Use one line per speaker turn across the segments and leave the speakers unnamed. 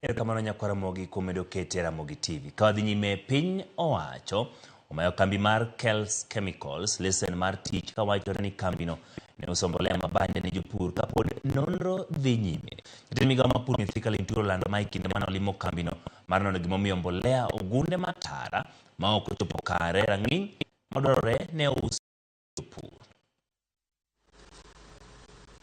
Erokamano nyakwar Ramogi kuom medo kete Ramogi TV. Ka wadhi nyime, piny owacho omayo kambi mar Kels Chemicals lesen mar tich kawachore ni kambino ne uso mbolea mabande ne jopur kapod nonro dhi nyime. Jatend migawo mar pur Mithika Linturi olando ma e kinde mane olimo kambino mar nono gimomiyo mbolea ogunde matara ma ok ochopo kare rang'iny madwarore ne ous jopur.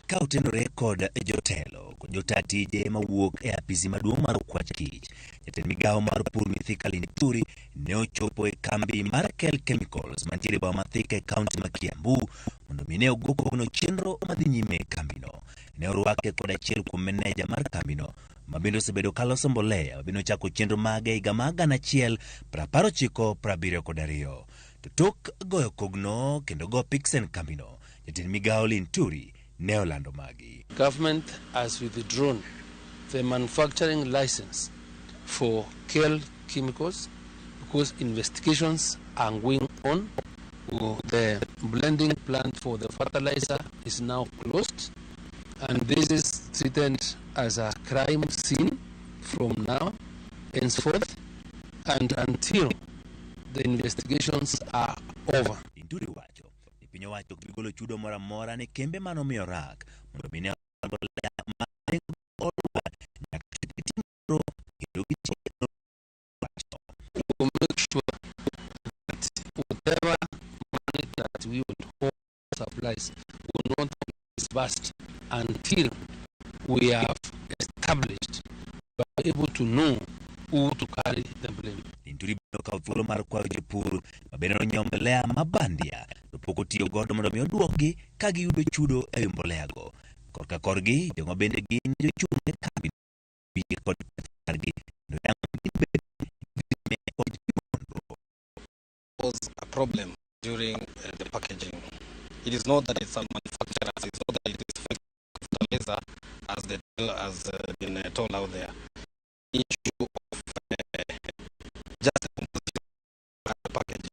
Ka otenore kod jotelo kod jota tije mawuok e apisi maduong' mar Okwach Kich, jatend migawo mar pur Mithika Linturi ne ochopo e kambi mar Kel Chemicals mantiere e boma ma Thika e kaunti ma Kiambu mondo mi ne ogo kogno chenro madhi nyime e kambino. Ne orwake kod achiel kuom meneja mar kambino ma bende osebedo ka loso mbolea ma bende ochako chenro mage e higa mar 1992. To tok goyo kogno kendo go piksen kambino, jatend migawo Linturi ne olando magi.
Government has withdrawn the manufacturing license for Kel Chemicals because investigations are going on. The blending plant for the fertilizer is now closed, and this is treated as a crime scene from now henceforth and until the investigations are over.
Linturi wacho ni piny owacho ok bi golo chudo moro amora ne kembe mane omiyo rak mondo mi ne mbolea ma nengo olwar nyaka chop gitim nonro kendo gitiek wachno.
We will make sure that whatever money that we will hold supplies will not be disbursed until we have established, we are able to know who to carry the blame.
Linturi bende okawo thuolo mar kwayo jopur ma bende nonyiewo mbolea ma bandia to pok otiyo godo mondo mi oduokgi ka giyudo chudo e wi mbolea go. Korka korgi, jogo bende gin jochung' ne kambi yie kod ketho margi kendo yango ni gin bende gidhi nyime kod timo nonro.
Was a problem during the packaging. It is not that it's a manufacturer, it's not that it is fake fertilizer as the tale has been told out there. Issue of just the composition of the packaging,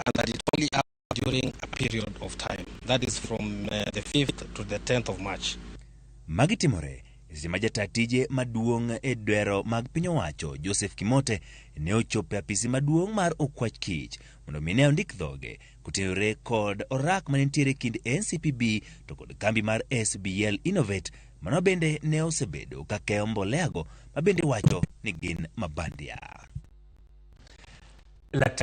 and that it only happened during a period of time. That is from the 5th to the 10th of March.
Magi timore e seche ma jata tije maduong' e dwero mag piny owacho Joseph Kimote ne ochopo e apisi maduong' mar Okwach Kich mondo mi ne ondik dhoge kotenore kod orak mane nitiere e kind NCPB to kod kambi mar SBL Innovate mano bende ne osebedo ka keyo mboleago ma bende wacho ni gin mabandia.
Laktar